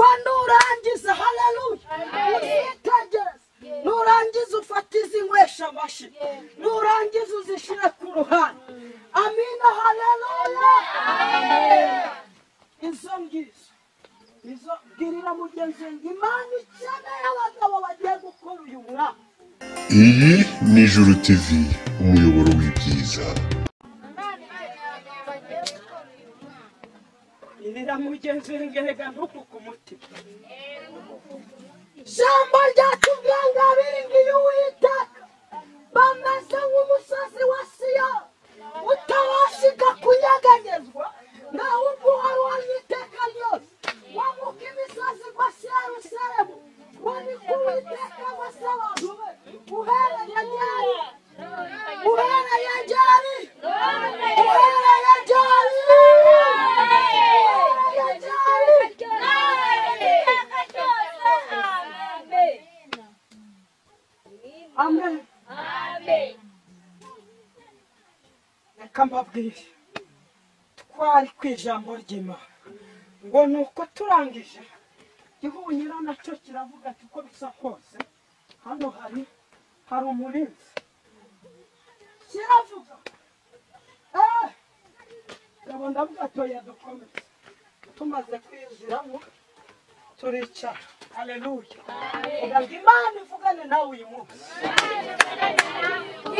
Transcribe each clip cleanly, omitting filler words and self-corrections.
Ngo nurangiza, haleluya, uzitegereze, nurangiza ufate izi nywesha amashyi, nurangiza uzishyire ku ruhande. Amina, haleluya. Izo ngizo izo bwirira mugenzi ngo Imana ikeneye abagabo bagiye gukora uyu mwaka. Iyi ni Ijuru TV, umuyoboro w'ibyiza. Irira mugenzi ngerega ntukuke umutima. Ijambo ryatubwiye ngo abiringiye Uwiteka bameze nk'umusozi wa Siyoni utabashika kunyeganyezwa, naho ubwo uhoraho iteka ryose wamuka imisozi ngo si Yerusalemu, ngo ni ko Uwiteka agose abantu be. Uhereye ryari? Uhereye ryari? Uhereye ryari? Uhereye ryari? Amen. Reka mbabwire, twari ku ijambo ry'Imana ngo nuko turangije igihunyira nacyo kiravuga ati uko bisa kose hano hari umurinzi. Kiravuga ngabo ndavuga toya dukomeze. Tumaze kwinjiramo turicara. Haleluya. Ngo Imana ivugane nawe uyu munsi.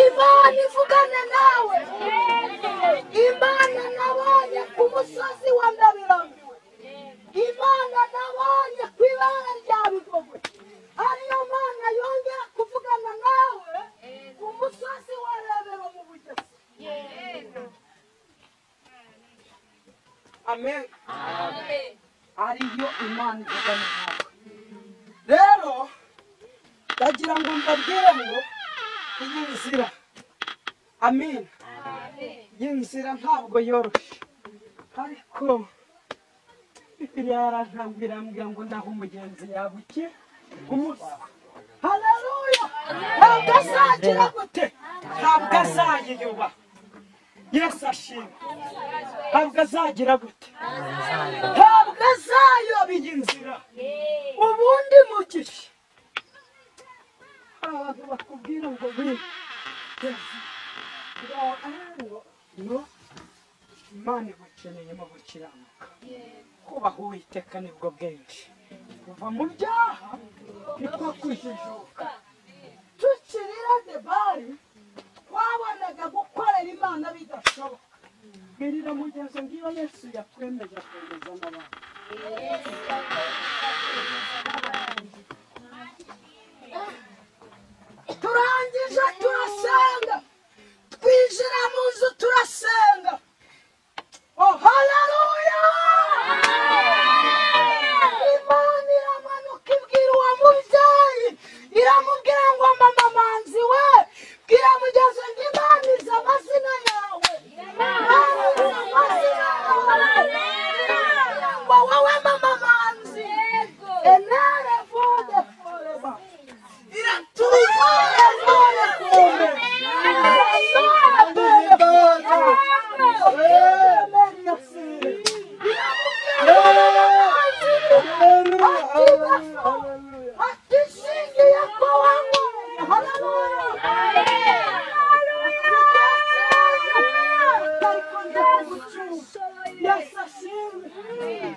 Imana ivugane nawe. Imana nabonye ku musozi wa Ndabirambiwe, Imana nabonye ku ibara rya Bigogwe, ariyo Mana yongera kuvugana nawe ku musozi wa Rebero mu Bugezi. Amen. Ariyo Imana ivugana nawe. Rero ndagira ngo mbabwire ngo iyi nzira, amen, iyi nzira ntabwo yoroshye, ariko Bibiliya yarantambwira ngo naho umugenzi yaba iki umuswa. Haleluya. Ntabwo azagira gute? Ntabwo azayiyoba. Yesu ashimwe. Ntabwo azagira gute? Ntabwo azayoba iyi nzira. Ubundi mugisha abantu bakubwira ngo ngo Imana igukeneyemo gukiranuka, kubaha Uwiteka nibwo bwenge, kuva mu byaha niko kujijuka. Tukirira debari twabonaga gukorera Imana bidashoboka. Bwirira mugenzi ngo iyo Yesu yakwemeje akwemeza n'abandi. Turangije turasenga, twinjira mu nzu turasenga. Oh, haleluya! Imana iramanuka ibwira uwo mubyeyi, iramubwira ngo mama Manzi we, bwira mugenzi ngo Imana izi amazina yawe, Imana izi amazina yawe, ngo wowe mama Manzi, enere vode foreba, iratubwira vode foreba.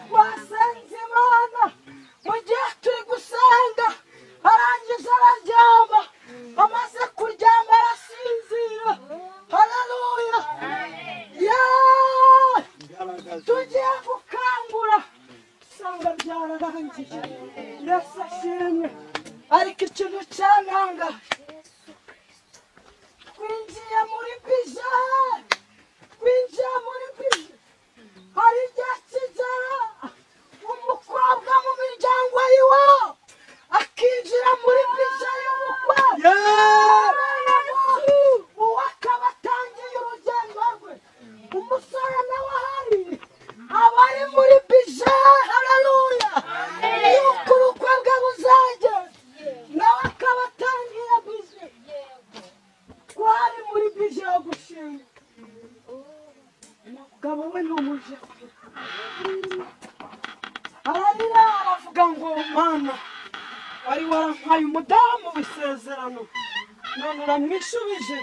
Twasenze Imana mu gihe turi gusenga, arangije araryama, amaze kuryama arasinzira. Haleluya. Tugiye gukangura usanga byararangiye. Yesu ashimwe. Ariko ikintu cyantangaje, twinjiye muri bije, twinjiye muri bije, hari igihe kigera umukobwa mu miryango y'iwabo akinjira muri bije y'ubukwe, uwo akaba atangiye urugendo rwe, umusore nawe ahari aba ari muri bije. Haleluya. Yuko ubukwe bwe buzagera nawe akaba atangiye bije. Twari muri bije yo gushinga, umugabo we ni umujura, ararira. Aravuga ngo Mana wari warampaye umudamu w'isezerano none uramwishubije,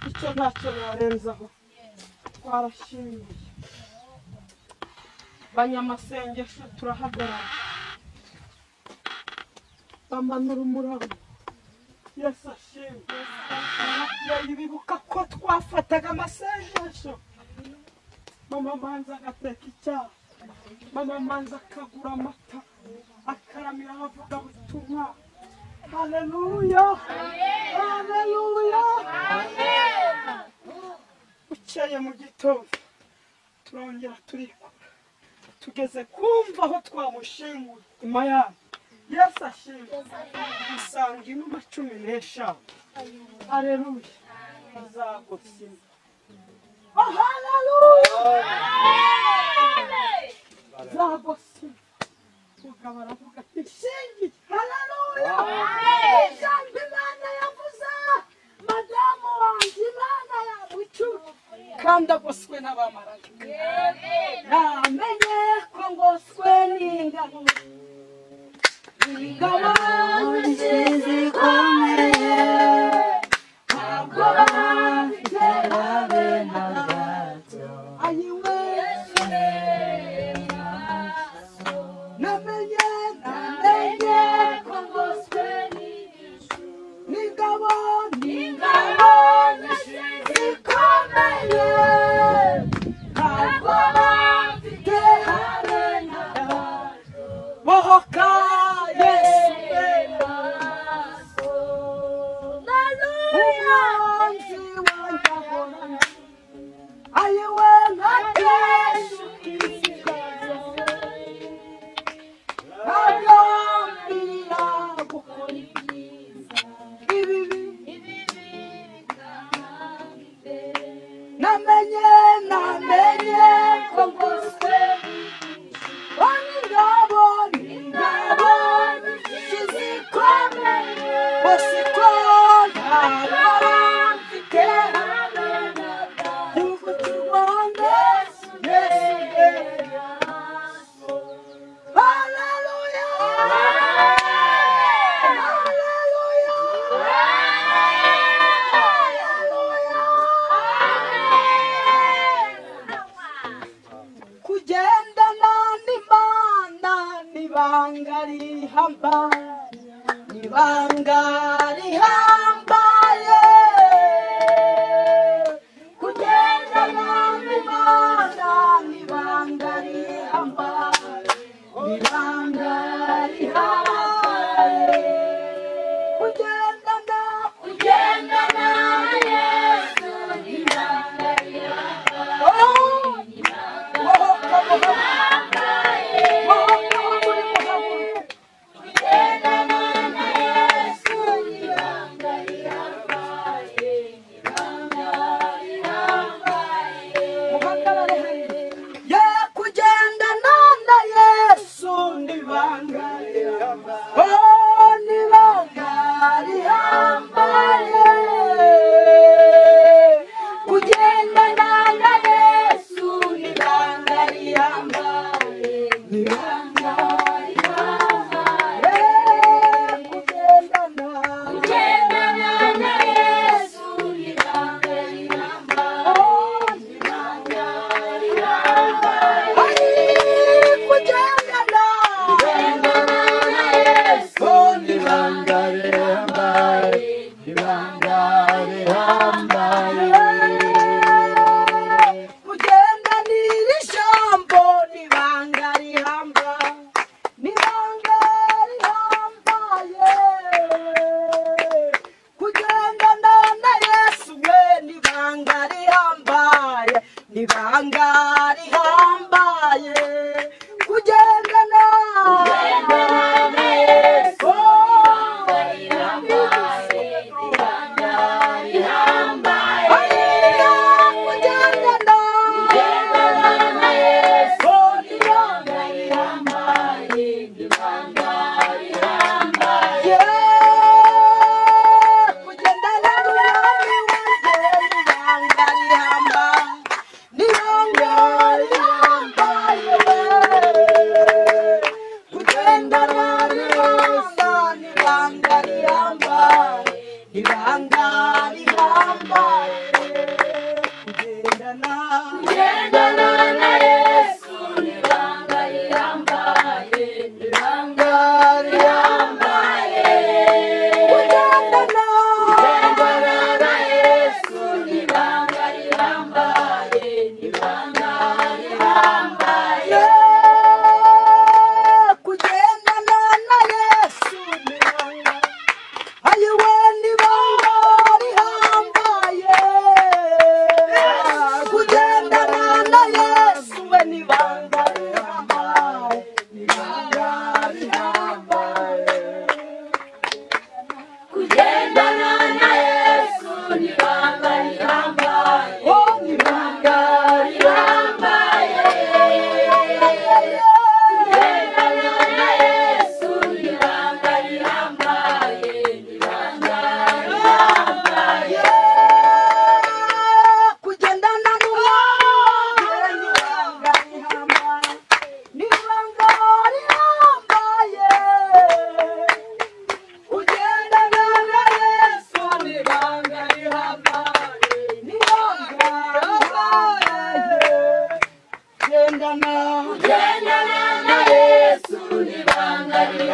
icyo ntacyo narenzaho. Twarashyinguye banyamasengesho turahagarara, bamanura umurambo. Yesu ashimwe. Ababyeyi bibuka ko twafataga amasengesho, mama Manzi agateka icyayi, mama Manzi akagura amata, akaramira abavugabutumwa. Haleluya, haleluya. Bukeye mu gitondo turongera turikura, tugeze kumva aho twamushinguye nyuma yayo. Yesu ashimwe. Dusanga inuma 15. Haleluya. Azagusima. Oh, haleluya. Zagosima. Mugabo aravuga ati shingiye. Haleluya. Ijambo Imana yavuze, madamu wanjye Imana yamucyura kandi agoswe n'abamarayika. Namenye ko ngoswe n'ingabo, ingabo zikomeye, ntabwo bafite habe na gato. Ayiwe namenye, namenye ko ngoswe n'ingabo, n'ingabo zikomeye, ntabwo bafite habe na gato. Bohoka Yesu umwanzi wanjye ahorana, ayiwe nka Yesu agambirira gukora ibibi. Namenye, namenye ko ngoswe n'ingabo, n'ingabo zikomeye, bose ko ntabwo bamfite gihugu cy'u Rwanda. Yesu, haleluya, haleluya, haleluya. Kugendana n'Imana n'ibanga rihambaye, n'ibanga rihambaye. Kugendana n'Imana n'ibanga rihambaye, n'ibanga rihambaye. Kugendana, kugendana na Yesu n'ibanga rihambaye. Bohoka, bohoka, bohoka, muri muhaguruke. Kugendana na Yesu n'ibanga rihambaye, n'ibanga rihambaye. Muhagarare hariya. Ye kugendana na Yesu n'ibanga rihambaye, oh n'ibanga rihambaye. Kugendana na Yesu n'ibanga rihambaye, n'ibanga rihambaye. Kugendana, Kugendana na Yesu n'ibanga rihambaye, oh n'ibanga rihambaye. Ay, kugendana, Kugendana na Yesu oh Ibanga rihambaye, ibanga rihambaye. Kugendanira ijambo n'ibanga rihambaye, n'ibanga rihambaye. Kugendana na Yesu we n'ibanga rihambaye, n'ibanga rihambaye. Kugendana, Kugendana na Yesu oh, rihambaye, n'ibanga rihambaye. Haleluya, kugendana, Kugendana na Yesu oh, n'ibanga rihambaye, n'ibanga rihambaye. Yeah, kugendana n'umwami wanjye n'ibanga rihambaye, n'ibanga rihambaye.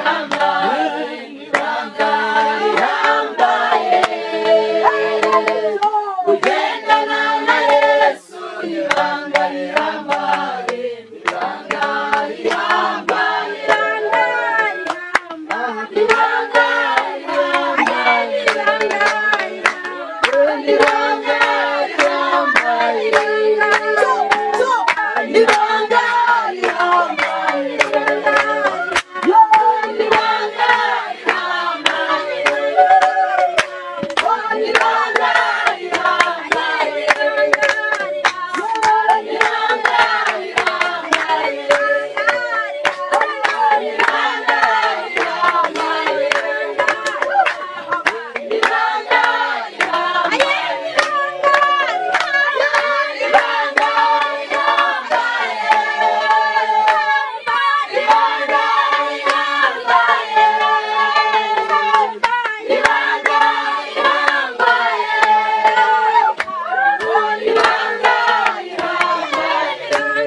rihambaye, ibanga rihambaye. Kugendana na Yesu ibanga rihambaye, ibanga rihambaye. Ibanga rihambaye, ibanga rihambaye. Ibanga rihambaye, ibanga rihambaye. Ibanga rihambaye, ibanga rihambaye. Ibanga rihambaye, ibanga rihambaye. Ibanga rihambaye, ibanga rihambaye. Ibanga rihambaye, ibanga rihambaye. Ibanga rihambaye, ibanga rihambaye. Ibanga rihambaye, ibanga rihambaye. Ibanga rihambaye,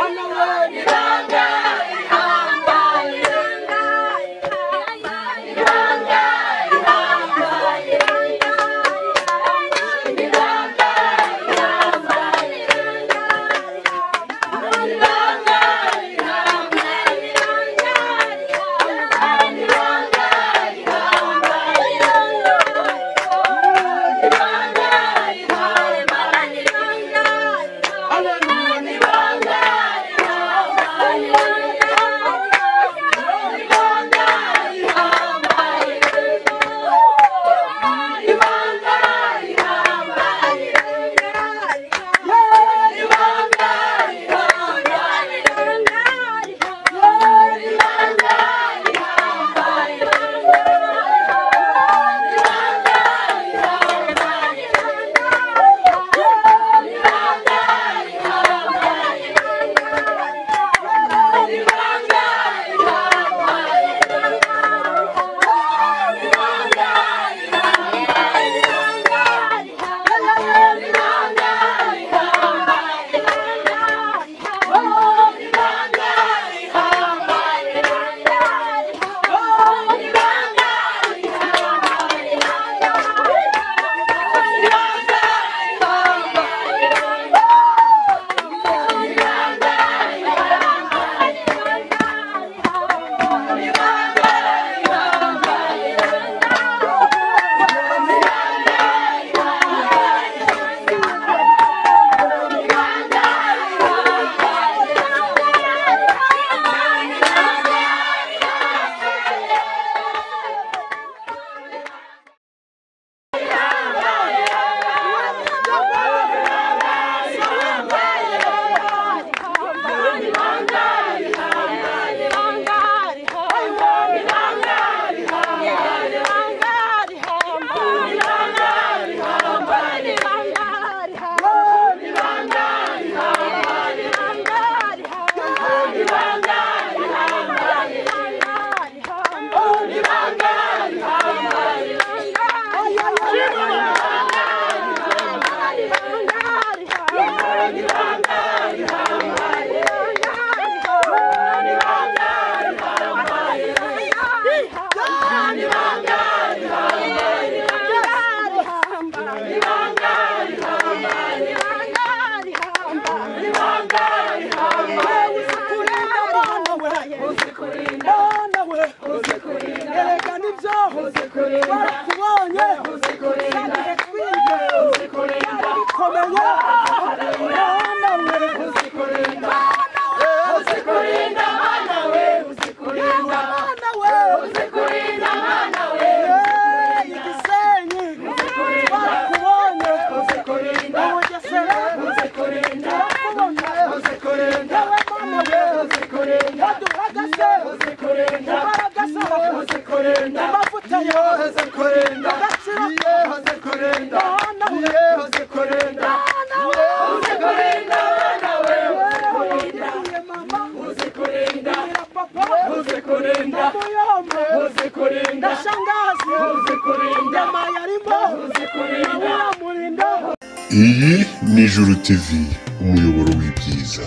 ibanga rihambaye. Ibanga rihambaye, ibanga rihambaye. Ibanga rihambaye, ibanga rihambaye. Ibanga rihambaye, ibanga rihambaye. Ibanga rihambaye, ibanga rihambaye. Ibanga rihambaye, ibanga rihambaye. Ibanga rihambaye, ibanga rihambaye. Ibanga rihambaye, ibanga rihambaye. Ibanga rihambaye, ibanga rihambaye. Barakubonye bikomeye. Uzikurinda mana we, uzikurinda, Mana we, uzikurinda mana we, Igisenyi barakubonye, Uzikurinda, Ubugesera uzikurinda, barakubonye, uzikurinda, yewe Mana we, uzikurinda, baduhagaze uzikurinda, imbaraga zawe, uzikurinda, amavuta yawe, uzikurinda, agaciro uzikurinda, Mana we, uzikurinda, Mana we, uzikurinda mana we, Yewe mama, uzikurinda, na papa, uzikurinda, muyombe, uzikurinda, na shangazi, uzikurinda, nyama yarimo, uzikurinda. uramurinda. Iyi ni Ijuru TV, umuyoboro w'ibyiza.